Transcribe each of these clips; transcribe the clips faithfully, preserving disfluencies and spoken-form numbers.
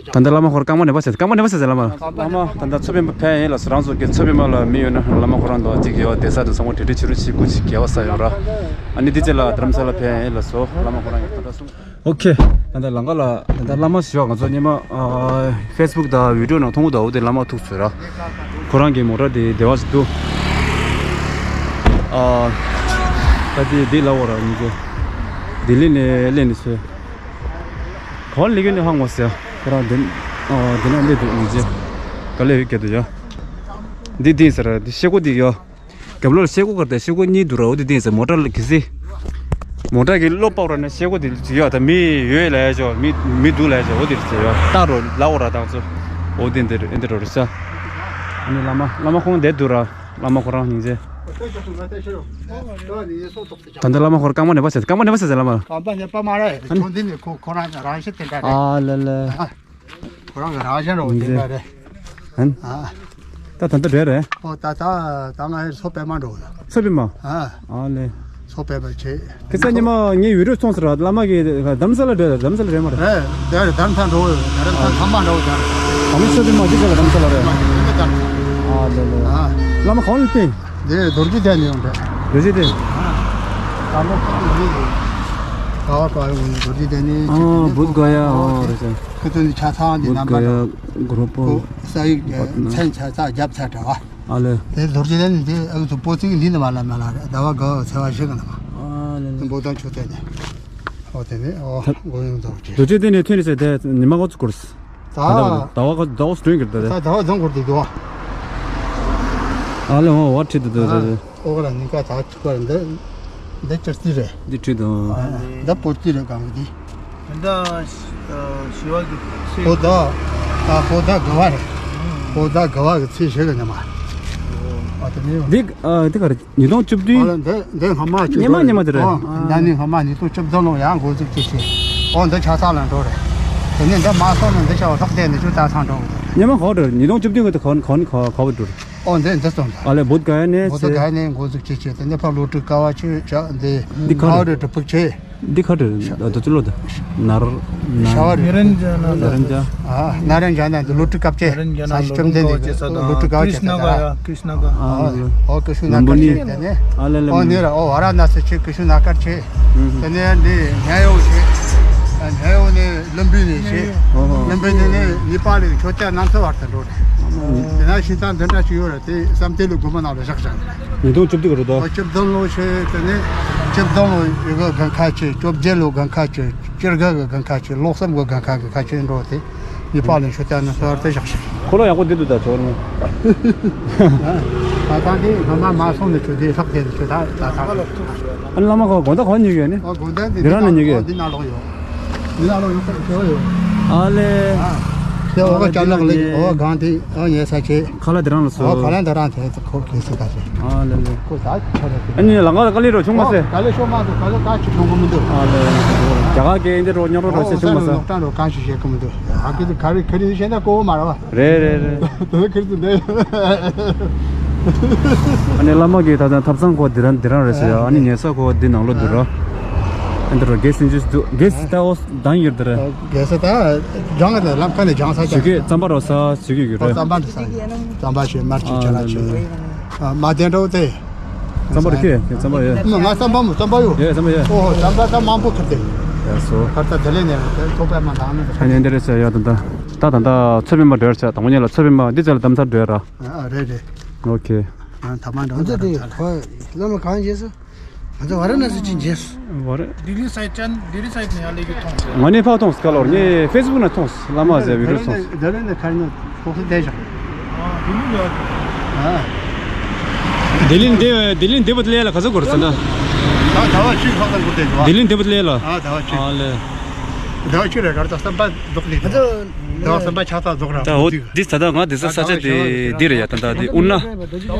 ད་ལྟ་བླ་མ་ཁོ་རང་རྐང་པ་ནས་པ་བྱས། རྐང་པ་ནས་པ་བྱས་བླ་མ། བླ་མ་ད་ལྟ་མཚོ་པདྨ་ཕེབས་ཡིན་ལགས་སོ། རང་ཚོ་གི་མཚོ་པདྨ་ལ་མི་ཡོད་ན་བླ་མ་ཁོ་རང་དང་གཅིག་ཡོད་བསྡད་ས་དང་ཚང་མ་གྲ་སྒྲིག་བྱེད་རོགས་བྱེད། སྐུ་མཁྱེན་དགེ་བ་བསགས་ཡོད་ར། ཨ་ནི་འདི་རྗེས་ལ་རྡ་རམ་ས་ལ་ཕེབས་ཡིན་ལགས་སོ། བླ་མ་ཁོ་རང་ཡིན་ད་ལྟ་གསུང་། ཨོ་ཁེ། ད་ལྟ་ལམ་ཁ་ལ་ད་ལྟ་བླ་མ་ཞིག་ང་ཚོ་སྔོན་མ་ཨ་ཕེ་སི་བུག་དང་བི་ཌི་ཡོ་ནང་མཐོང་གི་འདུག་འོ་དེ་བླ་མ་ཐུག་ཚོད་ར། ཁོ་རང་གི་མོ་ཊ་དེ་བདེ་བ་ཞིག་འདུག་ཨ་ད་དེ་དེ་ལ་འོ་ར་ཉིན་ཚེ་ལྡི་ལི་ནས་སླེབས་ནས་ཚོད། ག་པར་སླེབས་ཀྱི་ནི་ཧ་གོ་མ་སོང་། ཁོ་རང་དེ་ཨ་དེ་ན་སླེབས་འདུག་ཉིན་ཚེ་ག་ལེ་ཡོད་སྐད་འདུག་ཡ། འདི་འདི་ཟེར་ར་འདི་ཤེལ་སྒོ་འདི་ཡ། རྒྱབ་ལོགས་ལ་ཤེལ་སྒོ་བཀར་ཏེ་ཤེལ་སྒོ་གཉིས་འདུག་ར། འོ་དེ་དེ་ཟེར་མོ་ཊ་ལ་གི་སི། མོ་ཊ་གི་གློག་སྤར་ར་ནས་ཤེལ་སྒོ་དེ་ཡོད་ད་མི་ཡོད་ལ་ཡ་ཅོ་མི་མི་འདུག་ལ་ཡ་ཅོ་འོ་དེ་ཟེར་ཡ་ལྟ་རོ་ལ་འོ་ར་དང་ཚོ། འོ་དེ་འདི་རེད་འདི་རོ་རེད་ས། ཨ་ནི་བླ་མ་བླ་མ་ཁོང་བསྡད་འདུག་ར། བླ་མ་ཁོ་རང་སྙིང་རྗེ། ད་ལྟ་བླ་མ་ཁོ་རང་རྐང་པ་ནས་པ་བྱས་རྐང་པ་ནས་པ་བྱས་བླ་མ། རྐང་པ་ནས་པ་མ་རེད། ཨ་ནི་ཁྱོད་འདི་ནས་ཁོ་ཁོ་རང་རང་བཞིན་དེ་འདྲ་རེད། ཨ་ལེ་ལེ། ཁོ་རང་གི་རང་བཞིན་རོ་དེ་འདྲ་རེད། ཨན། ཨ། ད་ད་ལྟ་འགྲོ་རེད། ཨོ་ད་ད་ད་ང་མཚོ་པདྨ་འགྲོ་ཡོད། མཚོ་པདྨ། ཨ། ཨ་ལེ། མཚོ་པདྨ་བྱེད། དེ་ཚ་ཉི་མ་ངའི་བི་ཌི་ཡོ་མཐོང་ཟེར་བ་བླ་མ་གི་རྡ་རམ་ས་ལ་འགྲོ་རེད། རྡ་རམ་ས་ལ་རེད་མ་རེད། རེད་རྡ་རམ་ས་འགྲོ་ཡོད། རྡ་རམ་ས་ཐང་མ་འགྲོ་ཡོད། ཨ་མི་མཚོ་པདྨ་འདི་ཚ་ལ་རྡ་རམ་ས་ལ་རེད། ཨ་ལེ་ལེ། ཨ། བླ་མ་གང་ལ་ཕེབས། འདི་རྡོ་རྗེ་གདན་ནས་ཡོང་རེད། རྡོ་རྗེ་གདན། ཨ། ད་ལོ་ཁ་ཏུ་འདི་ག་བ་ག་ཡོང་རྡོ་རྗེ་གདན་ནས། ཨ་བུདྡྷ་ག་ཡ། ཨོ་རེད་ཟེར། ཁོ་ཚོ་ནི་ཆ་ཚང་འདི་རྣམ་པ་འདྲ། ཁོ་ས་ཡིག་མཚན་ཆ་ཚང་རྒྱབ་ཚར་འདྲ་བ། ཨ་ལེ། དེ་རྡོ་རྗེ་གདན་ནི་དེ་ཨ་ཚོ་པོ་ཙིག་འདི་ནི་མ་ལ་མ་ལ་རེད། ཟླ་བ་དགའ་བ་ཚེ་བ་ཞིག་གི་ནི་མ། ཨ་ལེ་ལེ། འབོ་ཐང་ཆུ་ཚོད་ནས། ཨོ་དེ་ནས་ཨོ་མགོ་ཡོང་ཚོགས་ཀྱི། རྡོ་རྗེ་གདན་ནས་ཐོན་ནས་ཟེར་དེ་ཉི་མ་གོ་ཚུགས་དགོས། ད་ཟླ་བ་ཟླ་བ་ག་ཟླ་བ་སྒྲོན་གྱི་རེད་ད། ད་ཟླ་བ་ཟླ་བ་འགོར་དུ་འགྲོ། ཨ་ལེ་ཧོ་བ་ཁྲིད་དུ་འདུག་ཟེར། ཨོ་ག་ལ་ཉིན་ཀ་ད་ཅིག་པར་འདི་འདི་ཅིར་ཏི་རེད། འདི་ཁྲིད་དུ། འདི་པོ་ཏི་རེད་གང་གི་འདི། ད་ཞི་བ་གི་ཚེ། ཧོ་ད་ད་ཧོ་ད་ག་བ་རེད། ཧོ་ད་ག་བ་གི་ཚེ་ཞེ་གི་ཉི་མ། ཨ་དེ་མིན། འདི་ཨ་འདི་ག་རེད། ཉིས་སྟོང་བཅུ་བདུན། ཨོ་ལ་འདི་འདི་སྔ་མ་ཅིག་སྔ་མ་སྔ་མ་དེ་རེད། ཨོ་འདི་ནི་སྔ་མ་ཉིས་སྟོང་བཅུ་བདུན་ལོ་ཡང་འགོ་འཛུགས་ཅིག་བྱས། ཨོ་འདི་ཆ་ཚང་ལ་འགྲོ་རེད། དེ་ནས་འདི་མ་སོང་ན་འདི་ཆ་བ་ལྷག་བསྡད་ནས་ཆུ་ད་ཚང་འགྲོ་གི་འདུག་སྔ་མ་ག་བ་འགྲོ་རེད། ཉིས་སྟོང་བཅུ་བདུན་གི་དེ་ག་ག་ག་བ་འགྲོ་རེད། ཨོ་འདི་འདི་སོང་ད། ཨ་ལེ་བུད་ག་ཡ་ནས་བུད་ག་ཡ་ནས་འགོ་འཛུགས་ཅིག་བྱས། དེ་ནས་ཕར་ལོ་ཀྲི་ཀ་བ་ཆུ་བྱ་འདི་འདི་ག་ཨོ་རེད་གྲི་ཕུག་བྱས། འདི་ཁ་བྲལ་ད་ཚོ་ལོ་ད་ནར་ཤ་བ་རེད། ནི་རན་ཇ་ན་ནི་རན་ཇ། ཨ་ནི་རན་ཇ་ན་འདི་ལོ་ཀྲི་སྐབས་ཅེ། ནི་རན་ཇ་ན་ས་ཞིག་ལོ་ཀྲུང་གོ་ཅེ་ས་དང་ལོ་ཀྲི་ག་ཅེ་ཀྲིཤ་ན་ག་ཡ་ཀྲིཤ་ན་ག། ཨ་ཨོ་ཀྲིཤ་ན་ལམ་བུ་ནི་ག་ཅེ་དེ་ནས། ཨ་ལེ་ལེ། ཨོ་ནི་ར་ཨོ་ཝ་ར་ན་སི་ཅེ་ཀྲིཤ་ན་ག་ཅེ། དེ་ནས་འདི་ཉ་ཡོ་ཅེ། ཉ་ཡོ་ནས་ལམ་བུ་ནས་ཅེ། ཨོ་ཧོ། ལམ་བུ་ནས་ནི་ནི་པ་ལི་ཆོ་ཅ་ནམ་ཚ་བར་དུ་འགྲོ་རེད། དེ་ན་ཤིན་ཙང་འདི་འདྲ་ཅིག་ཡོད་རེད། དེ་བསམ་གཏན་ལ་དགོན་པ་ནང་ལ་བཞག་བཞག་རེད། ཉིས་སྟོང་བཅུ་བདུན་གི་རེད་དོ། ཨོ་བཅུ་བདུན་ལོ་ཞེས་དེ་ནས་བཅུ་བདུན་ལོ་ཡི་གི་དགུན་ཁ་ཆེ། བཅོ་བརྒྱད་ལོ་དགུན་ཁ་ཆེ། བཅུ་དགུ་གི་དགུན་ཁ་ཆེ། ལོ་གསུམ་གི་དགུན་ཁ་གི་ཁ་ཆེ་འགྲོ་དེ་ཡི་པ་ལ་ཆུ་ལྟ་ན་སོར་དེ་བཞག་ཤིང་། ཁོ་ལོ་ཡག་པོ་འདི་འདུག་ད་ཆོག་ནི། ད་ཐང་དེ་སྔ་མ་མ་སོང་ནས་ཆུ་དེ་ལྷག་དེ་ཆུ་ད་ད་ཐང་། ཨ་ནི་བླ་མ་ཁོ་དགོང་དག་ཁོ་ཉོས་ཡོད་ནི། ཨོ་དགོང་དག་འདི་འདི་རང་ནས་ཉོས་ཡོད། འདི་ནང་ལོག་ཡོད། འདི་ནང་ལོག་ཡོད་ཁོ་ཡོད། ཨ་ལེ། ཨ་ལེ། ཨོ་ཅ་ལག་ལེགས། ཨོ་གང་དེ་ཨོ་ཉལ་ས་ཆེ། ཁ་ལག་དེ་རང་ལ་སོ། ཨོ་ཁ་ལག་དེ་རང་དེ་ཁོ་གི་སི་ཁ་ཆེ། ཨ་ལེ་ལེ། ཁོ་ད་ཆ་རེད། ཨ་ནི་ལང་ཀ་ལ་ཀ་ལི་རོ་ཆུང་མ་ཨོ་སེ། ཀ་ལི་ཤོ་མ་དུ་ཀ་ལི་ད་ཆི་ཆུང་གི་མི་འདུག་ཨ་ལེ། རྒྱ་གར་གི་འདི་རོ་ཉོ་རོ་རོ་ཨོ་སེ་ཆུང་མ་ས་ལོ་ནོག་ཀྲང་རོ་གང་ཞིག་བཤད་གི་མི་འདུག་ཨ་ཀི་དུ་ཁ་རི་ཁ་རི་བཤད་ན་གོ་བོ་མ་ར་བ། རེད་རེད་རེད། དེ་ཁིར་དུ་འདས། ཨ་ནི་བླ་མ་གིས་ད་ལྟ་ཐབ་ཚང་ཁོ་འདི་རང་འདི་རང་རེད་ཟེར་ཡ། ཨ་ནི་ཉལ་ས་ཁོ་འདི་ནང་ལོགས་འདུག་ར། ཨ་འདི་ར་གེ་སི་འཇུས་འདུག་གེ་སི་ད་ཨོ་དང་ཡོད་འདི་ར། གེ་སི་ད་ལྗང་གི་ལམ་ཁ་ནས་ལྗང་ས་ཅིག་གི་རྩམ་པ་རོ་ས་ཅིག་གི་ཡོད་ར། རྩམ་པ་འདི་ས་རྩམ་པ་ཞེས་མར་ཅིག་ཆ་ལ་ཅིག་མ་བསྟན་འགྲོ་དེ། རྩམ་པ་རེད་ཁེ་རྩམ་པ་ཡོད། ང་རྩམ་པ་མོ་རྩམ་པ་ཡོད། ཡོད་རྩམ་པ་ཡོད། ཨོ་རྩམ་པ་ད་མང་པོ་ཁིར་དེ། ཡ་སོ། ཁར་ད་དེ་ལས་ནས་ཐོག་པའི་མ་དང་ནི། ཨ་ནི་འདི་རེད་ཟེར་ཡ་ད་ད། ད་ད་ད་མཚོ་པདྨ་འགྲོ་ཡར་ཆ་དང་པོ་ཉིད་ལ་མཚོ་པདྨ་འདི་ཚོ་ལ་དམ་ཚར་འགྲོ་ཡ་ར། ཨ་རེད་རེད། ཨོ་ཁེ། ཨ་ཐ་མ་འགྲོ་ད་ད་ད། ཁོ་བླ་མ་གང་རྗེས་སུ། ང་ཚོ་ཝཱ་ར་ཎ་སི་ཅི་རྗེས་སུ། ཝཱ་ར། ལྡི་ལི་སའིཌ་ཅན་ལྡི་ལི་སའིཌ་ནས་ཡར་སླེབས་ཀྱི་མཐོང་སོང་། ང་ནི་ཕར་མཐོང་སྐལ་ལོར་ངས་ཕེ་སི་བུག་ནས་མཐོང་། བླ་མ་ཟེར་བི་ཌིའོ་མཐོང་། ལྡི་ལི་ནས་ཁ་ནས་ཚོགས་སུ་བསྡད་བཞག་ཨ་ལྡི་ལི་ལ། ཨ། ལྡི་ལི་འདི་ལྡི་ལི་འདི་བུད་ལས་ལ་ག་ཚོད་འགོར་ཟེར་ན། ད་ཟླ་བ་གཅིག་ལྷག་ཙམ་འགོར་བསྡད་འདུག་ལྡི་ལི་འདི་བུད་ལས་ལ། ཨ་ཟླ་བ་གཅིག་ཨ་ལེ། ཟླ་བ་གཅིག་རེད་གར་ད་བསམ་པ་རྫོགས་ནས་འདུག་ཟླ་བ་བསམ་པ་ཆགས་ས་རྫོགས་རང་ད་འོ་འདི་ད་ད་ང་དེ་ས་ས་ཆ་དེ་འདི་རེད་ཡ། ད་ད་དེ་དབུ་ན།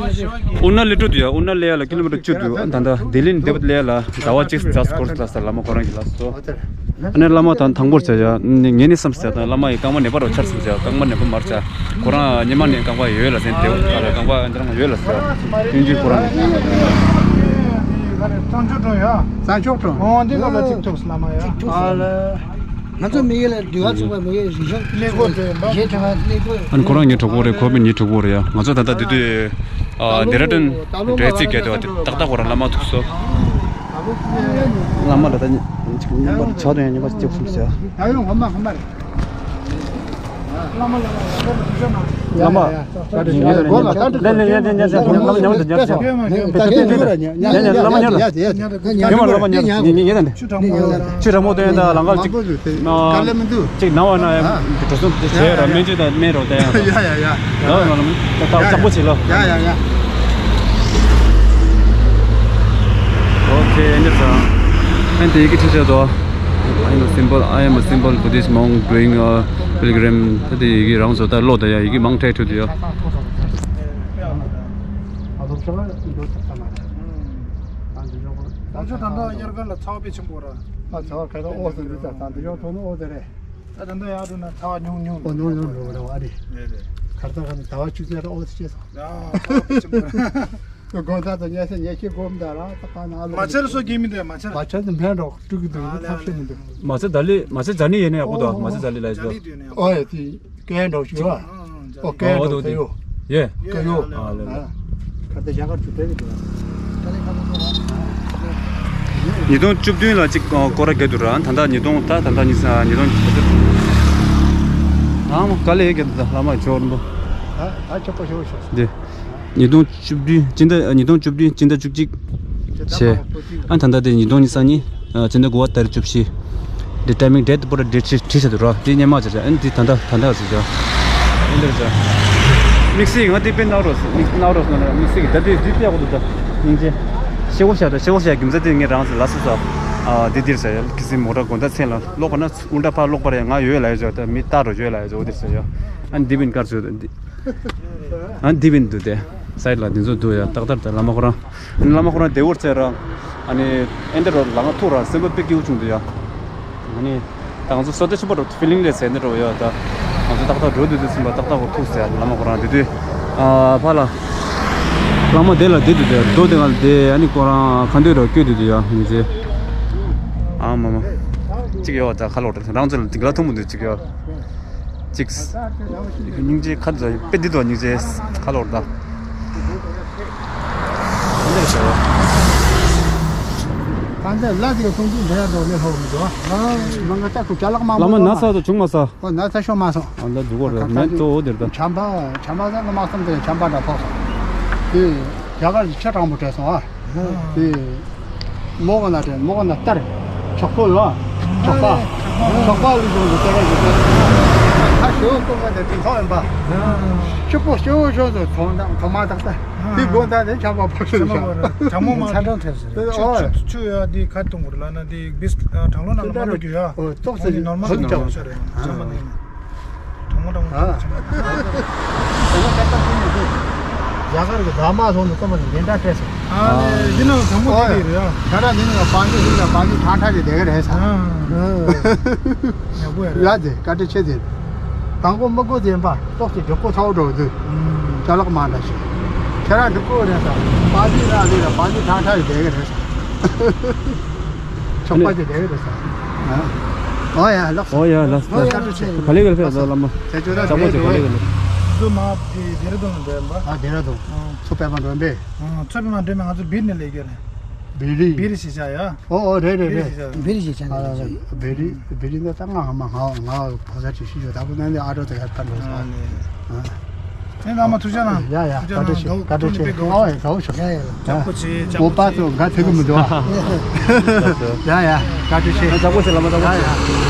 དབུ་ན་ལི་ཀྲུ་དུ་ཡ། དབུ་ན་ལི་ཡ་ལ་ཀི་ལོ་མི་ཊར་བཅུ་འདུག་ད་ད་ལྡི་ལི་འདི་བུད་ལས་ལ་ཟླ་བ་གཅིག་ཙམ་འགོར་ལ་ས་བླ་མ་ཁོ་རང་གི་ལ་སོ། ཨ་ནི་བླ་མ་དང་དང་པོར་བྱ་ཡ། ངས་ནི་བསམ་ཟེར་དང་བླ་མ་ཡི་རྐང་པ་ནད་པ་རོ་ཆར་སོང་ཟེར། རྐང་པ་ནད་པ་མར་བྱ། ཁོ་རང་ཉི་མ་ནས་རྐང་པ་ཡོད་ལ་ཟེར། དེ་བ་ལ་རྐང་པ་འདི་རང་ཡོད་ལ་ཟེར། དོན་གྱི་ཁོ་རང་གཙང་ཕྱོགས་གྲོང་ཡ། གཙང་ཕྱོགས་གྲོང་། ཨོ་འདི་ལ་ལ་གཅིག་ཐུག་བླ་མ་ཡ། ཨ་ལ། ང་ཚོ་མི་ཡུལ་ལ་འདུལ་བ་ཚོགས་པ་མི་ཡུལ་རིག་གཞུང་གླེང་སྐོར་དེ་ཡིན་པ། གཞན་དྲི་བ་གླེང་སྐོར། ཨ་ནི་ཁོ་རང་ངའི་གྲོགས་པོ་རེད། ཁོ་མིན་ངའི་གྲོགས་པོ་རེད་ཡ། ང་ཚོ་ད་ལྟ་དེ་དུས་ཨ་ཌེ་ར་ཌུན་འགྲོ་རྩིས་བརྒྱབ་བསྡད་པ་དེ་ཏག་ཏག་ཁོ་རང་བླ་མ་ཐུག་སོང་། བླ་མ་ལ་ད་ཉི་ཆ་དང་ཡང་ཉི་མ་གཅིག་གསུམ་ཟེར། ད་ཡོང་ཧོ་མ་ཧོ་མ་རེད། བླ་མ་ལ་ཡ་ཡ་ཡ་ཡ། བླ་མ། ལན་ལན་ཉན་ཉན་ཉན་ཉན། བླ་མ་ཉན་ཉན་ཉན་ཉན། བླ་མ་ཉན་ཉན་ཉན་ཉན། ཆུ་གྲང་མོ་དང་། ཆུ་གྲང་མོ་དང་ཡང་ད་ལང་ཀར་ཅིག་དཀའ་ལས་མི་འདུག་ཅིག་ན་བ་ན་ཡང་འགྲོ་སོང་དེ་བྱས་ར། སྨན་བཅོས་དང་སྨན་རོགས་དང་ཡང་། ཡ་ཡ་ཡ། ལ་ལ་ལ་ད་གཙང་པོ་བྱེད་ལ། ཡ་ཡ་ཡ། ཨོ་ཁེ། ཨེ་འདྲ་ས། ཨན་དེ་ཡི་གེ་ཁྲིད་བྱས་དོ། I am a simple, I am a simple Buddhist monk doing a pilgrim. ད་དེ་ཡི་གེ་རང་བཟོ་ལྟ་ཀློག་དང་ཡ། ཡི་གེ་མང་དྲགས་འཁྲུལ་དུ་ཡ། ཨ་ལོ་ཆོག་ཨ་འདོད་ཆོག་ས་མ་རེད། ཨ་འདི་ཡོག་ཨ་ལོ་ཆོག་ད་ལྟ་དབྱར་ཁ་ལ་ཚ་བ་དཔེ་ཆེན་པོ་ར། ཨ་ཚ་བ་ག་ད་ཨོ་ཟེར་འདི་ད་ད་འདི་ཡོག་ཐོག་ནི་ཨོ་ཟེར་རེད། ད་ད་འདི་ཡག་འགྲོ་ན་ཚ་བ་ཉུང་ཉུང་ཨོ་ཉུང་ཉུང་འགྲོ་རེད་བ་རེད། རེད་རེད། གར་ད་ག་ནི་ཟླ་བ་བཅུ་ཚེ་ར་ཨོ་ཟེར་ཆེ་སོང་། ཡ་ཚ་བ་དཔེ་ཆེན་པོ་ར། དགོང་དག་ཏུ་ཉལ་ས་ཉལ་ཤེས་སྒོམ་ད་ར་ད་ཁ་ན་ཨ་ལོ། མ་ཆར་སོ་གེ་མི་འདུག་མ་ཆར། མ་ཆར་དུ་འཕེན་འགྲོ་སྤྲུག་གི་འདུག་ཨ་ལེ་ཐབས་ཤེས་མི་འདུག་མ་ཚད་ད་ལི་མ་ཚད་ཛ་ནི་ཡེ་ནས་ཡག་པོ་འདུག་མ་ཚད་ཛ་ལི་ལ་ཡེ་འདུག་ཨོ་ཡ་དེ་སྐད་འགྲོ་ཞུ་བ། ཨོ་ཨོ་དེ་ཡོ། ཡེ། སྐད་ཡོ། ཨ་ལེ་ལེ། ཁ་ཏ་ཞག་གར་ཆུ་སྤྲད་གི་འདུག་ཉིས་སྟོང་བཅུ་བདུན་ལ་གཅིག་སྐོར་ར་བརྒྱབ་འདུག་ར། ད་ལྟ་ཉིས་སྟོང་ད་ད་ལྟ་ཉིས་ཉིས་སྟོང་བཅུ་བདུན། ཨ་མ་དཀའ་ལས་ཡེ་བརྒྱབ་འདུག་ད་བླ་མ་ཇོ་རིན་པོ། ད་ད་ཆོག་པ་ཤོག་ཤོག་འདི། ཉིས་སྟོང་བཅུ་བདུན་སྤྱི་ཟླ་ཉིས་སྟོང་བཅུ་བདུན་སྤྱི་ཟླ་བཅུ་གཅིག་བྱས། ཨ་ད་ལྟ་དེ་ཉིས་སྟོང་ཉི་ཤུ་རྩ་གཉིས་སྤྱི་ཟླ་དགུ་པ་ཏ་རིག་བཅུ་བཞི། འདི་ཊའི་མིང་ཌེ་ཊི་པོ་ར་འདི་བྲིས་བྲིས་བྱས་འདུག་ར། འདི་སྔོན་མ་བྱས་བྱས། ཨ་ནི་འདི་ད་ལྟ་ད་ལྟ་བྱས་བྱས། ཨེ་འདིར་བྱས། དམིགས་བསལ་ང་འདི་དཔེ་ནག་རོགས་དམིགས་ནག་རོགས་ན་དམིགས་བསལ་གྱི་ད་འདི་འདི་སྟེར་དགོས་འདུག་ད་སྙིང་རྗེ། ཤེ་བོ་ཤ་ད་ཤེ་བོ་ཤ་རྒྱུ་མཚན་དེ་ངས་རང་ཚོ་ལ་སོ་སོ། ཨ་འདི་འདིར་བྱས་ཡ་ཁི་སི་མོ་ཊ་དགོང་དག་མཚན་ལ་ལོག་པ་ན་ཨུལ་ཊ་ཕར་ལོག་པ་རེད། ང་ཡོད་ལ་ཡོད་བྱས་ད་མི་ལྟ་རོགས་ཡོད་ལ་ཡོད་བྱས་འོ་འདིར་བྱས་ཡ། ཨ་ནི་འདི་བིན་དཀར་ཚོད་འདི། ཨ་འདི་བིན་འདུག་སྟེ། སའིཌ་ལ་འདི་ཚོ་འདུག་ཡ། ཏག་ཏག་ད་བླ་མ་ཁོ་རང་། བླ་མ་ཁོ་རང་བདེ་བོར་ཚེ་ར། ཨ་ནི་ཨེ་འདྲ་རོ་ལ་ང་ཐུག་ར་སེམས་པ་དཔེ་སྐྱིད་པོ་བྱུང་འདུག་ཡ། ཨ་ནི། ད་ང་ཚོ་བསོད་བདེ་ཆེན་པོ་རོ་ཕི་ལིང་ལས་ཚེ་འདི་རོ་ཡ་ད། ང་ཚོ་ཏག་ཏག་འགྲོ་འདུག་དུས་སེམས་པ་ཏག་ཏག་གོ་ཐུག་ཟེར་བླ་མ་ཁོ་རང་དེ་དུས། ཨ་ཕ་ལ། བླ་མ་དེ་ལ་བསྡད་འདུག་སྟེ་རྡོ་དེ་ང་ལ་བསྡད། ཨ་ནི་ཁོ་རང་ཁ་འདོད་རོ་སྐྱོད་འདུག་སྟེ་ཡ་མི་ཚེ། ཨ་མ་མ། གཅིག་ཡོད་ད་ཁ་ལོག་རེད། རང་ཚོ་ལ་འདི་ག་ལ་ཐུག་མི་འདུག་གཅིག་ཡོད། གཅིག་སྙིང་རྗེ་ཁ་ཚ་དཔེ་འདི་དོ་སྙིང་རྗེ་ཁ་ལོར་ད། འདི་ཞོ། གང་ཚེ་ལ་དེ་ག་སོང་དུས་འདྲ་ཡ་འགྲོ་ལེ་ཧོ་མི་འགྲོ། ཨ་མ་ང་ཅག་ཏུ་ཅ་ལག་མང་པོ་བླ་མ་ན་ཚ་དུ་བྱུང་མ་ས། ཨོ་ན་ཚ་ཤོ་མ་སོང་། ཨ་ལ་འདུག་གོ་རེད་མེད་གཙོ་བོ་དེར་ད། བྱམས་པ་བྱམས་པ་ཟེར་ན་མ་སོང་དེ་བྱམས་པ་འདྲ་ཕོག་སོང་། དེ་རྒྱ་གར་གྱི་ཆ་དྲང་པོ་བྲལ་སོང་ཨ། དེ། མོ་ག་ན་དྲན་མོ་ག་ན་ལྟར། གྲོགས་པོ་ཡོད། གྲོགས་པ། གྲོགས་པ་ལུས་ཟུངས་སུ་ལྟ་ར་ཞིག་ལྟར། ཁ་ཞེ་བོ་ཀུན་དགའ་དེ་དུས་ཐོག་ཡིན་པ། སྐྱིད་པོ་སྐྱིད་པོ་ཞོ་སུ་ཐོང་དང་ཐོག་མ་དག་ས། དེ་དགོང་དག་དེ་ཆགས་པ་ཕོག་ཤིན་ཤ། གྲང་མོ་མ་ཚ་གྲང་ཐེབས་ཟེར། ཆུ་ཆུ་ཡོད་དེ་ཁ་གཏོང་དགོས་ལ་ན་དེ་བིས་གྲང་ལོ་ན་ལ་མ་འགྲོ་རྒྱུ་ཡ། ཨོ་ཙོག་ཟེར་ནོར་མ་ཧོལ་ཙོག་ཅག་ཤ་རེད་གྲང་མོ་ནི། གྲང་མོ་གྲང་མོ་ཨ། གྲང་མོ། རྒྱ་གར་གྱི་རྫ་མ་སོང་ནས་ཀོ་མ་ནས་འདི་འདྲ་སྤྲད་སོང་། ཨ་ནི་ཡིན་ནའང་གྲང་མོ་ཨོ་དེ་རེད་ཡ། ཁྱེད་རང་འདི་ནས་པ་ནི་ཧིན་ལ་པ་ནི་ཁྲང་ཁྲ་ཞིག་བསྡད་ཀྱི་རེད་ས། ཨ། ཡག་པོ་ཡ་རེད། ཡ་དེ་བཀའ་དྲིན་ཆེ་དེ། དང་པོ་མི་དགོས་དེ་ཡིན་པ་ཏོག་ཙམ་འགྲིག་པོ་ཚ་བོ་འགྲོ་འདུག་ཅ་ལག་མ་འདྲ་ཞིག་ཁྱེད་རང་འགྲིག་པོ་རེད་ས། པ་ནི་ར་ལི་ལ་པ་ནི་ཁྲང་ཁྲ་ཞིག་བསྡད་ཀྱི་རེད་ས། ཆོག་པ་དེ་རེད་རེད་ས། ཨོ་ཡ་ལགས་སོ། ཨོ་ཡ་ལགས་སོ། ཨོ་ཡ་ལགས་སོ། ག་ལེ་ག་ལེ་ཕེབས་ལ་བླ་མ། ཚེ་ཆོས་དང་ཚེ་ཆོས་ག་ལེ་ག་ལེ། ཚོ་མ་ཕེ་ཌེ་ར་ཌུན་ལ་འགྲོ་ཡིན་པ། ཨ་ཌེ་ར་ཌུན། ཚོ་པད་མ་འགྲོ་ཡིན་པས། ཚོ་པད་མ་འགྲོ་མེད་ང་ཚོ་བིར་ནས་ལས་ཀྱི་རེད། བིར་རི། བིར་རི་ཞེས་བྱ་ཡ། ཨོ་ཨོ་རེད་རེད་རེད། བིར་རི་ཞེས་བྱ་ཡ། བིར་རི་ད་ང་ང་ང་བོ་ས་ཅིག་ཤི་ཞོ་ད་བུ་ནང་ནས་ཨ་རོ་དེ་ག་ད་འགྲོ་སོང་། ཨ་ནི། ཨ། ཨེ་བླ་མ་ཐུགས་རྗེ་གནང་། ཡ་ཡ་བཀའ་དྲིན་ཆེ་བཀའ་དྲིན་ཆེ། ཨོ་ཡ་དགའ་བོ་ཞོག་ཡ་ཡ་ལ། ཨོ་པ་ཚོ་ང་ཐེ་གི་མི་འདུག་ཨ། ཡ་ཡ་བཀའ་དྲིན་ཆེ། ཨ་བདག་པོ་ཆེ་བླ་མ་བདག་པོ་ཆེ། ཡ་ཡ།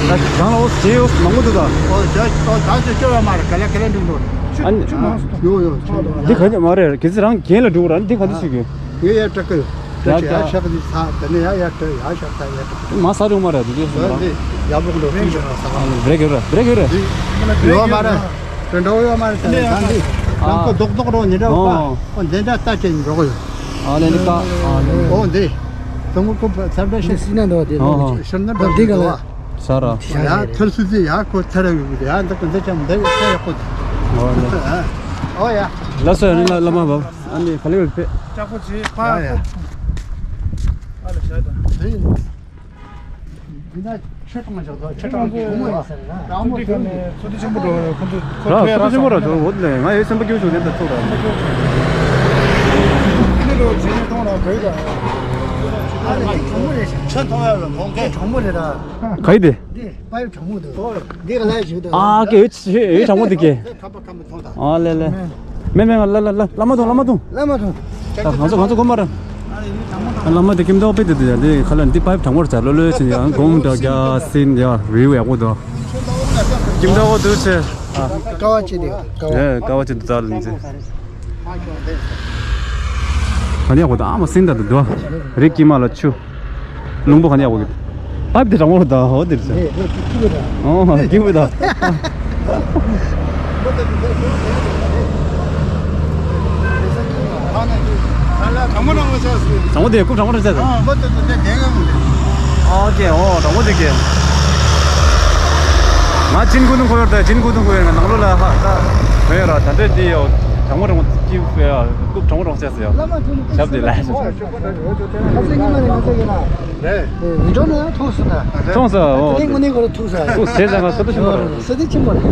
ད་རང་ལ་འོ་ཇེ་ཡོ་མང་པོ་འདུག་ད། ཨོ་ཇ་ཨོ་ད་ཇེ་ཇེ་བ་མ་རེད་ག་ལེ་ག་ལེ་འགྲིག་འགྲོ། ཨ་ནི་ཆུ་མང་སོང་། ཡོ་ཡོ་ཆུ་ཡོ། འདི་ག་ཅི་མ་རེད་གལ་སྲིད་རང་རྒན་ལ་འགྲོ་ར་འདི་ག་འདི་ཞིག་གི། ཡོ་ཡ་ཏྲ་ཀི། ཏྲ་ཀི་ཡ་ཤག་འདི་ས་དེ་ནས་ཡ་ཡ་ཏྲ་ཡ་ཤག་ས་ཡ་ཏྲ་ཀི། མ་ས་རུ་མ་རེད་འདི་འདི་སོང་ར། འདི་ཡ་བོག་འགྲོ་ཀི་ཞོ་ར་ས་བ། བྲེག་ཡོད་ར་བྲེག་ཡོད་ར། འདི་ཡོ་མ་རེད། དེ་འདྲ་བོ་ཡོད་མ་རེད་ཟེར་ནས་ད་འདི་ཡང་ཁོ་རྡོག་རྡོག་རོ་ཉི་འདྲ་བོ་པ། ཨོ་འདི་འདྲ་ལྟ་ཅན་འགྲོ་གི་ཡོད། ཨ་ལེ་ནི་ཀ་ཨ་ལེ། ཨོ་འདི། དང་པོ་ཁོ་ཚར་འདྲ་ཤི་སྲིད་ན་འགྲོ་དེ་ཨོ་ཨོ། ཤར་ན་འགྲོ་འདི་ག་ལ་འགྲོ་བ། ས་ར། ཡ་ཐར་སུ་ཙི་ཡ་ཁོ་ཐར་ཡོད་གི་ཡ་འདི་གི་འདི་ཅམ་འདི་ཡོད་ས་ཡོད་གི། ཨོ་ལེ། ཨོ་ཡ། ལ་སོ་ཡ་ནི་ལ་ལ་མ་བ་ཨ་ནི་ག་ལེ་ཡོད་པེ། ལྕགས་པོ་ཆེ་ཕ། ཡ་ཡ། ཨ་ལེ་ཤ་ད། འདི། འདི་ན་ ཆེ་གྲོང་ཆོག་ཆེ་གྲོང་གི་ཆུང་མ་ཡིན་ས་རེད་ན། རང་མོ་དེ་ནས་ཚོ་དེ་ཆེན་པོ་འགྲོ་ཁོ་ཚོ་ཁོ་ར་ཚོ་ཚོ་ཆེན་པོ་ར་ཚོ་འོ་ལེ་ང་ཡོད་སེམས་པ་སྐྱོ་ཞུ་ནས་ད་ཚོ་ར། དེ་ནས་རོ་ཇེ་ཉེ་གཏོང་ར་བོད་ལ། ཨ་ལེ་དེ་གྲོང་མོ་རེད་ཤག་ཆ་མཐོང་ཡ་ལ་མཐོང་གི་གྲོང་མོ་རེད་ད། ག་ཡི་དེ། འདི་པའི་གྲོང་མོ་འདུག་འདི་ག་ལ་ཞུ་འདུག་ཨ་ཀེ་ཡོད་ཡོད་གྲོང་མོ་དེ་ཀེ། ཨ་ལེ་ལེ། མེ་མེ་ལ་ལ་ལ་ལ་མ་ཐོང་ལ་མ་ཐོང་། ལ་མ་ཐོང་། ད་ང་ཚོ་ང་ཚོ་གོམ་པ་ར། ལ་མ་དེ་ཀིམ་ཏོག་པེ་དེ་དེ་དེ་ཁ་ལ་འདི་པའི་གྲོང་མོར་ཆ་ལོ་ལོ་ཆེ་ཡང་གོམ་འདྲ་རྒྱ་སིན་ཡ་རིའུ་ཡག་པོ་འདུག་ཀིམ་ཏོག་དུ་ཆེ། ཀ་བ་ཆེ་དེ་ཀ་བ། ཨེ་ཀ་བ་ཆེ་དུ་ཙ་ལ་ནི་ཆེ། ཨ་ནི་ཡག་པོ་འདུག་ཨ་མ་སིན་ད་དུ་འདུག་རི་ཀི་མ་ལ་ཆུ། ལུང་པ་ག་ནས་ཡག་པོ་གི། པའིབ་དེ་གྲང་མོ་རེད་ད་ཧོ་དེ་རེད་ཟེར། ཨོ་སྐྱིད་པོ་ད། གྲང་མོ་གྲང་མོ་ཆགས་སོང་། གྲང་མོ་དེ་ཁུག་གྲང་མོ་རེད་ཟེར། ཨོ་ཀེ་ཨོ་གྲང་མོ་དེ་ཀེ། ང་ཅིན་ཀུ་ཏུང་ཁོ་ཡོད་ད་ཅིན་ཀུ་ཏུང་ཁོ་ཡོད་ང་ནང་ལོ་ལ་ཧ་ད་ཁོ་ཡོད་ར་ད་འདྲེ་དེ་ཡོད་གྲང་མོ་གྲང་མོ་སྐྱིད་པོ་ཡ་ཁུག་གྲང་མོ་གྲང་མོ་ཆགས་སོང་ཡ། ཞབས་དེ་ལ། ཁ་སང་ཉི་མ་ནས་ང་ཚོ་ཡིན་ན། རེད། མི་འགྲོ་ན་ཡང་ཐུག་སོང་ད། ཐུག་སོང་། ཨོ། དེ་ངོ་ནས་ཁོ་ར་ཐུག་སོང་། ཐུག་བྱས་ཙང་ང་ཚོ་ད་ཆུ་བོ་རེད། ས་དེ་ཆེན་པོ་རེད།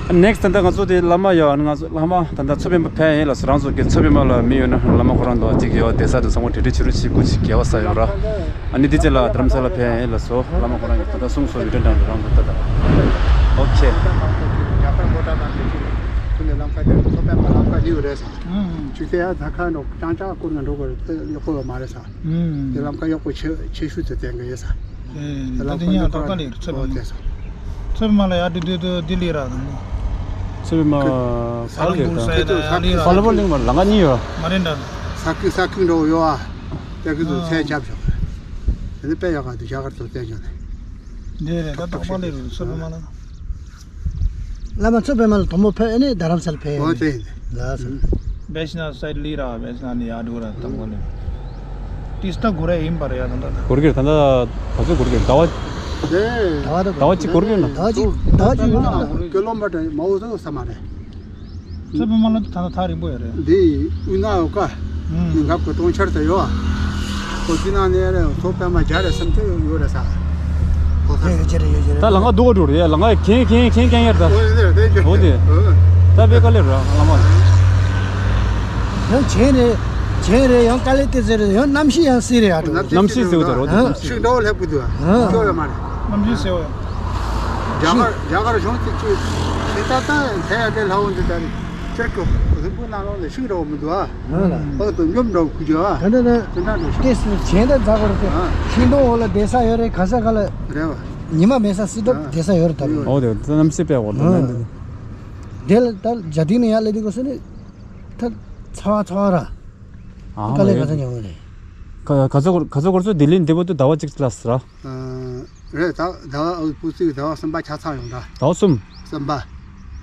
ནེག་སི་ཊི་ད་ལྟ་ང་ཚོ་དེ་བླ་མ་ཡོད་ང་ཚོ་བླ་མ་ད་ལྟ་མཚོ་པདྨ་ཕེབས་ཡིན་ལ་སོ་རང་ཚོ་གི་མཚོ་པདྨ་ལ་མི་ཡོད་ན་བླ་མ་ཁོ་རང་དང་གཅིག་ཡོད་བསྡད་ས་དེ་ཚང་མ་གྲ་སྒྲིག་བྱེད་རོགས་བྱེད་སྒོ་ཞིག་རྒྱལ་བ་ས་ཡོད་ར། ཨ་ནི་དེ་རྗེས་ལ་དྷ་རམ་ས་ལ་ཕེབས་ཡིན་ལ་སོ་བླ་མ་ཁོ་རང་གི་ད་ལྟ་གསུང་སོ་ཡོད་དྲན་དྲན་རང་ཚོ་ད་ལྟ། ཨོ་ཁེ། རྒྱ་གར་མོ་ཊ་དང་དེ་ཚོ་ལམ་ཁ་དེ་མཚོ་པདྨ་ལམ་ཁ་ལིའུ་རེད་ས། ཆུ་ཚོད་ཡ་ད་ཁ་འགྲོ་ཀྲང་ཀྲང་སྐོར་ནས་འགྲོ་དགོས་རེད་དེ་ཡག་པོ་ཡོད་མ་རེད་ས། དེ་ལམ་ཁ་གཡོག་པོ་ཆེ་ཆེ་ཤོས་དེ་བསྟན་གི་ཡོད་ས། དེ་ལམ་ཁ་ཉག་ཏོག་ལེ་ཚོད་པ་མ་ཚོད་པ་མ་ལ་ཡ་དུ་དུ་དུ་ལྡི་ལི་ར་དང་། ཚོད་པ་མ་ས་ལ་ལེ་དང་། ས་ལ་བོ་ལིང་མ་ལ་ང་གཉིས་ཡོད། མ་རེད་འདྲ། ས་ཁུག་ས་ཁུག་འགྲོ་ཡོད་ཨ། དེ་ཁུག་ཏུ་ཚད་རྒྱབ་ཤོག་དེ་ནི་དཔེ་ཡག་ག་དུ་རྒྱ་གར་ཚོ་བསྟན་ཤོག་ནས། འདི་རེད་ད་ཏོག་པ་ལེ་རུ་ཚོད་པ་མ་ལ། བླ་མ་མཚོ་པདྨ་ལ་དང་པོ་ཕེབས་ཨ་ནི་རྡ་རམ་ས་ལ་ཕེབས། འོ་དེ་ཡིན། ལགས་སོ། བེ་ཤ་ན་སའིད་ལི་ར་བེ་ཤ་ན་ནི་ཡ་འགྲོ་ར་དང་པོ་ནི། ཏིས་ཏ་གུ་ར་ཡིན་པ་ར་ཡ་ད་ད། གུར་གྱི་ད་ད་ག་ཚོད་གུར་གྱི་ཟླ་བ། དེ། ཟླ་བ་ད་ཟླ་བ་གཅིག་གུར་གྱི་ན། ཟླ་བ་གཅིག་ཟླ་བ་གཅིག་ཡོད་ན། ཀི་ལོ་མི་ཊར་མང་བོ་ཟོ་ས་མ་རེད། ཚོད་པ་མ་ལ་ད་ད་ཐག་རིང་པོ་ཡོད་རེད། འདི་དབུས་ནག་ཡོད་ཀ་ཨུམ། ཉིན་གབ་ཀྱི་གྲོང་ཁྱེར་དུ་ཡོད། ཁོ་དེ་ནང་ནས་རེད་ཚོ་པད་མ་བརྒྱ་རེ་སུམ་ཅུ་ཡོད་རེད་ས། ཁོ་ས། ཡོད་ཡོད་ཅེ་རེད་ཡོད་ཅེ་རེད། ད་ལམ་ཁ་སྡུག་ག་འགྲོ་རེད་ལམ་ཁ་གན་གན་གན་གན་ཡར་ད། འོ་དེ་རེད་དེ་རེད། འོ་དེ། ད་དཔེ་དཀའ་ལས་རེད་ལམ་ཁ། ཡང་བྱེད་རེད། བྱེད་རེད་ཡང་དཀའ་ལས་དེ་ཟེར་རེད་ཡང་གནམ་གཤིས་ཡང་སྲིད་རེད་ཡ་འགྲོ། གནམ་གཤིས་སྲིད་འོ་ད་རོ་དེ་གནམ་གཤིས། ཤིང་འདྲ་བོ་སླེབས་གི་འདུག་ཨ། ཤིང་འདྲ་བོ་ཡོད་མ་རེད། གནམ་གཤིས་སྲིད་འོ་ཡ། རྒྱ་གར་རྒྱ་གར་གཞུང་གཅིག་གཅིག་ཤིང་རྟ་རྟ་དེ་ཡ་དེ་ལྷ་བོ་འདི་ལྟར་ཁྱེད་ཀྱི་རིན་པོ་ནང་ལོགས་ལ་ཤིང་འདྲ་བོ་མི་འདུག་ཨ། ཧ་ལ། ཨོ་དུ་འཇོམས་འདྲ་བོ་ཁུ་རྒྱུ་ཨ། ད་འདྲ་ན། དེ་འདྲ་འདྲ་ཤིང་། ཏེ་སུ་བྱེད་འདྲ་འཛག་གོ་རེད་དེ། ཨ། ཤིང་སྡོང་འོག་ལ་བསྡད་ས་ཡོད་རེད་ག་ས་ག་ལ། རེད་བ། ཉི་མ་མེད་ས་སྲིད་འགྲོ་ཨ། བསྡད་ས་ཡོད་རེད་ད། ཡོད། ཨོ་དེ་ད་གནམ་སྲིད་པའི་འོག་ལ་ཨ། ནང་དེ། དེ་ལ་ད་རྒྱ་ཐིག་ནས་ཡར་སླེབས་དུས་གོ་ས་ནི། ད་ཚ་བ་ཚ་བ་ར། ཨ་དཀའ་ལས་མ་ག་ཚོད་མྱོང་གི་རེད། ག་ག་ཚོད་ག་ཚོད་སྐོར་ཚོད་ལྡི་ལི་འདི་བར་དུ་ཟླ་བ་གཅིག་ལ་ཟེར་ར། ཨ། རེད་ད་ཟླ་བ་ཨུ་པུ་ཙིག་ཟླ་བ་གསུམ་པ་ཆ་ཚང་ཡོང་ད། ཟླ་བ་གསུམ། གསུམ་པ།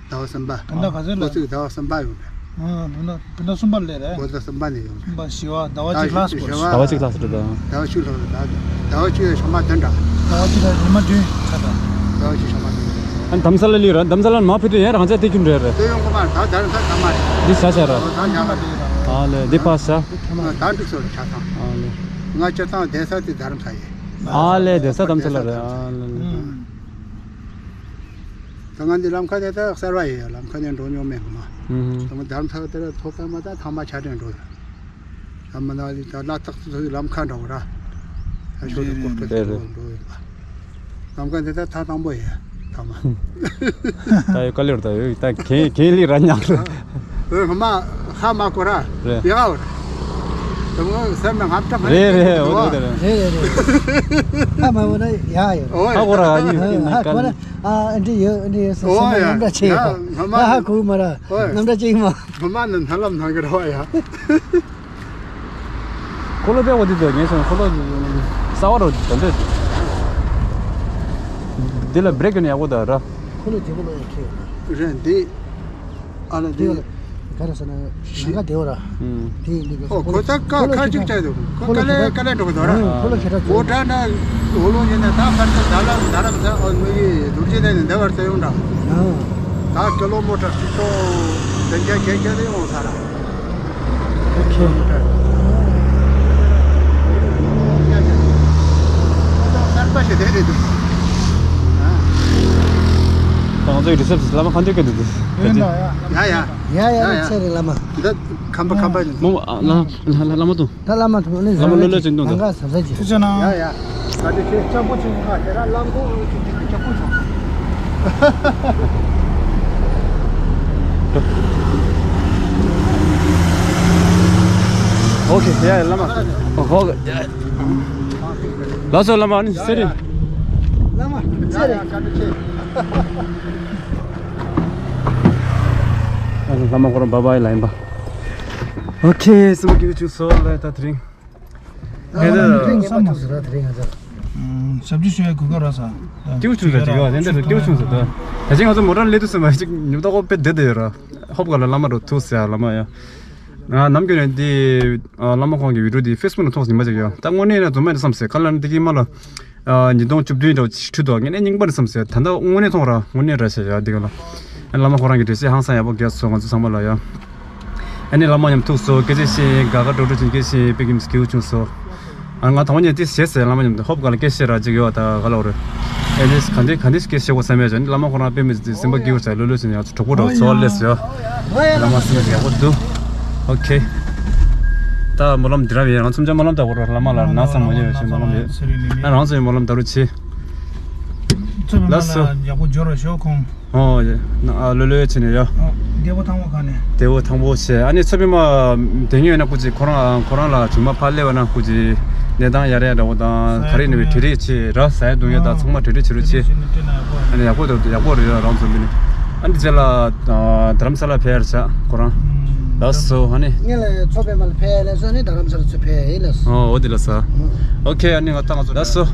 ཟླ་བ་གསུམ་པ། བོད་ཟླ་ག་ཚོད་ལ། པུ་ཙིག་ཟླ་བ་གསུམ་པ་ཡོང་ད། ཨ་བོད་ཟླ་བོད་ཟླ་གསུམ་པ་ལས་རེད། བོད་ཟླ་གསུམ་པ་ནས་ཡོང་ད། གསུམ་པ་བཞི་བ་ཟླ་བ་གཅིག་ལྷག་སོང་། ཟླ་བ་གཅིག་ལྷག་སོང་ད། ཟླ་བ་གཅིག་ལྷག་ད་ཟླ་བ་གཅིག་ལ་ཞག་མ་བདུན་འདྲ། ཟླ་བ་གཅིག་ལ་ཉི་མ་བདུན་ཆ་ད། ཟླ་བ་གཅིག་ཞག་མ་བདུན། ཨ་དྷ་རམ་ས་ལ་ལི་ར་དྷ་རམ་ས་ལ་མ་ཕེབས་དུས་ཡང་རང་ཅག་དེ་ཁྱིམ་རེད་རེད། དེ་ཡོང་གི་མ་རེད་ད་དྷ་རམ་ས་ད་མ་རེད། འདི་ཤ་ཤ་ར། ད་ཉག་མ་རེད། ཨ་ལེ་འདི་ཕ་ཤ། ད་འགྲིག་སོང་ཆ་ཚང་། ཨ་ལེ། ང་སྤྱིར་བཏང་བསྡད་ས་དེ་དྷ་རམ་ས་ཡིན། ཨ་ལེ་བསྡད་ས་དྷ་རམ་ས་ལ་རེད་ཨ་ལེ། ད་ང་འདི་ལམ་ཁ་དེ་ད་གསར་བ་ཡིན་ལམ་ཁ་ནས་འགྲོ་མྱོང་མེད་ངོ་མ། ད་ང་དྷ་རམ་ས་དེ་ལ་ཐོག་ཀ་མ་ད་ཐང་མ་ཆ་འདྲེན་འགྲོ་ཡོད། ད་མ་ན་ལི་ད་ལ་དྭགས་སུ་ལམ་ཁ་འདྲ་བོ་ར། ད་ཤོ་རི་ཀོ་ཀ་རེད་རེད། འགྲོ་ཡོད་པ། ལམ་ཁ་འདི་ད་ཐག་དང་པོ་ཡིན། ཐ་མ། ད་ཡོད་དཀའ་ལས་རེད་ད་ཡོད་ད་གན་གན་ལི་ར་ཉག་རེད། ཨོ་ངོ་མ་ཧ་མ་གོ་ར། རེད། ཡག་རེད། དེ་མོ་སེམས་ནང་ཧབ་ཏྲ་མ་རེད་རེད་འོ་དེ་རེད། རེད་རེད་རེད། ཧ་མ་གོ་ན་ཡག་ཡོད། ཨོ་ཧ་གོ་ར་ཨ་ནི་ཧ་གོ་ན་ཨ་འདི་ཡོད་འདི་ཡོད་སེམས་ནང་ཡག་འདྲ་ཆེ་ཡོད། ངོ་མ་ཧ་གོ་མ་ར། ཨོ་ནམ་འདྲ་ཅིག་མ། ངོ་མ་ནི་སྨོན་ལམ་གནང་གི་རེད་བ་ཡ། འཁོར་ལོ་དཔེ་འོ་དེ་ཚོ་ངས་སོང་འཁོར་ལོ་གསར་བ་རོ་དེ་འདྲ། འདི་ལ་བྷི་རེག་ཡོད་ན་ཡག་པོ་འདུག་ར། འཁོར་ལོ་བདེ་པོ་ལ་ཡང་ཁེལ་ཡོད་ན། རེད་འདི། ཨ་ལ་འདི། ག་རེ་ཟེར་ན་ཞིང་ཁ་བདེ་བོ་ར། འདི་འདི་ག་ཨོ་ཁོ་ད་ཀ་ཁ་ཅིག་བྱས་འདུག་ཁོ་ཀ་ལེ་ཀ་ལེ་འགྲོ་གི་འདུག་ར། འཁོར་ལོ་ཁེ་ད་འོ་དྲ་ན་འོ་ལོ་ཡིན་ན་ད་ཕར་ཚུར་ད་ལ་ད་ར་ད་ཨོ་མི་གི་རྡོ་རྗེ་ལས་ནས་འདི་བར་ཚེ་ཡོང་འདྲ། ད་ཀི་ལོ་མི་ཊར་ཁྲི་སྟོང་བདུན་བརྒྱ་བརྒྱད་བརྒྱ་དེ་ཡོང་ས་ར། ཨོ་ཁེ། ད་ང་ཚོའི་རི་སེབ་སི་བླ་མ་ག་འདྲ་སྐད་འདུག་དེ། ཡ་ཡ། ཡ་ཡ། ཡ་ཡ། ཡ་ཡ། ཚེ་རིང་བླ་མ། འདི་ཁམས་པ་ཁམས་པ་ཡིན། མོ་ཨ་ལ་ལ་ལ་བླ་མ་དང་། ད་བླ་མ་དང་ནི་བླ་མ་ལོ་ལོ་ཅིག་འདུག་ད། ལང་ཀ་ཟབ་ཟབ་ཅིག། ཐུགས་རྗེ་གནང་། ཡ་ཡ། ད་འདི་ཁྱེད་ལྕགས་པོ་ཆུང་ང་དེ་ར་གླང་གོག་ཆུང་ཆུང་ལྕགས་པོ་ཆུང་། ཨོ་ཁེ། ཡ་ཡ། བླ་མ། ཨོ་ཁེ། ལགས་སོ། བླ་མ། ཨ་ནི་ཚེ་རིང་། བླ་མ་ཚེ་རིང་། བླ་མ་ཁོ་རང་བྷའི་བྷའི་ལབ་ཡིན་པ། ཨོ་ཁེ། སེམས་པ་སྐྱིད་པོ་བྱུང་སོང་ལ། ད་དེ་རིང་། ཨ་ནི་དེ་རིང་བསམ་མ་སོང་ད་དེ་རིང་ང་ཚོ། ཞབས་ཕྱི་ཞུ་ཡ་གོ་སྐབས་རག་སོང་། སྐྱིད་པོ་བྱུང་ཟེར་གྱི་ཡོད། དེ་འདྲ་སྐྱིད་པོ་བྱུང་ཟེར་ད། ད་ཅི་ང་ཚོ་མོ་ཊ་སླེབས་དུས་ཙམ་པ་ཅིག་ཉོབ་ད་ཁོ་དཔེ་བདེ་བདེ་ཡོད་ར། ཧོབ་ག་ལ་བླ་མ་རུ་ཐུག་ཟེར་ཡ། བླ་མ་ཡ། ང་ནམ་རྒྱུན་ནས་འདི་ཨ་བླ་མ་ཁོང་གི་བི་ཌིའོ་འདི་ཕེ་སི་བུག་ནང་ཐོག་ཉི་མ་ཅིག་ཡོད། ད་དངོས་གནས་ན་རྫུན་མ་ཡིན་བསམ་སོང་། ག་ལ་ནི་འདི་གི་མ་ལ་ཨ་ཉིས་སྟོང་བཅུ་བདུན་འདྲ་བོ་ཅིག་ཁྲུད་དོ། ངས་ནས་རྙིང་པ་རེད་བསམ་སོང་། ད་ལྟ་དངོས་གནས་མཐོང་ར། དངོས་གནས་ར་བྱས་ཡ་འདི་ག་ལ། ཨ་བླ་མ་ཁོ་རང་གི་འགྲེལ་བཤད་ཧང་སང་ཡག་པོ་རྒྱག་སོང་། ང་ཚོ་ཚང་མ་ལ་ཡ། ཨ་ནི་བླ་མ་མཉམ་ཐུག་སོང་། སྐད་ཆ་བཤད། དགའ་དགའ་སྤྲོ་སྤྲོ་བྱས་སྐད་ཆ་བཤད། དཔེ་ཀྱི་མི་སྐྱིད་པོ་བྱུང་སོང་། ཨ་ང་དང་པོ་ཉིད་དེ་བྱས་ཟེར། བླ་མ་མཉམ་དུ་ཧོབ་ག་ལ་སྐད་བཤད་ར་ཅིག་ཡོད། ད་ག་ལ་འོ་རེད། ཨེ་ནས་ག་འདྲས་ག་འདྲས་སྐད་བཤད་དགོས་བསམ་ཡ་ཅིག་བླ་མ་ཁོ་རང་དཔེ་མི་སྲིད་སེམས་པ་སྐྱིད་པོ་བྱས། ལོ་ལོ་བྱས་ནས་ང་ཚོ་གྲོགས་པོ་འདྲ་བོ་ཚོར་སླེབས་སོང་ཡ། བླ་མ་སེམས་ཡག་པོ་འདུག། ཨོ་ཁེ། ད་སྨོན་ལམ་འདི་ར་བྱས། ང་ཚོ་མཉམ་སྨོན་ལམ་བཏབ་དགོས་ར། བླ་མ་ལ་ན་ཚ་མ་ཉེས་པའི་ཆེད་སྨོན་ལམ་བྱས། ཨ་རང་ཚོ་ཡང་སྨོན་ལམ་ད་རུང་བྱས། ཚོ་བླ་མ་ལགས་སོ། ལ་ཡག་པོ་འབྱོར་བ་ཤོག་ཁོང་། ཨོ་ཡ། ན་ཨ་ལོས་ལོས་བྱས་ནས་ཡ། ཨོ་བདེ་པོ་ཐང་པོ་ག་ནས། བདེ་པོ་ཐང་པོ་བྱས། ཨ་ནི་ཚོ་པའི་མ་དེ་ཉོས་ན་སྐུ་མཁྱེན་ཁོ་རང་ཁོ་རང་ལ་ཇུ་མ་ཕར་སླེབས་པ་ན་སྐུ་མཁྱེན་གནས་སྟངས་ཡར་ཡར་འདྲ་བོ་དང་། ཟ་ཡ་ག་རེ་ནས་བའི་འགྲིག་གྲ་རེ་བྱེད་ར། ཟ་ཡ་འཐུང་ཡ་དང་ཚང་མ་གྲ་སྒྲིག་བྱེད་རོགས་བྱེད། ཨ་ནི་ཡག་པོ་འདུག། ཡག་པོ་རེད་ཡ། རང་ཚོ་འདི་ནི། ཨ་ནི་རྗེས་ལ་རྡ་རམ་ས་ལ་ཕེབས་ཡ་རེད་ཤག་ཁོ་རང་། ལགས་སོ། ཨ་ནི། ངས་ལ་ཚོ་པའི་མ་ལ་ཕེབས་ཡ་ལས་སོ་ནི་རྡ་རམ་ས་ལ་ཚོ་ཕེབས་ཡ་ལས་སོ། ཨོ་འོ་དེ་ལ་ས། ཨོ་ཁེ། ཨ་ནི་ང་ད་ང་ཚོ་ལགས་སོ།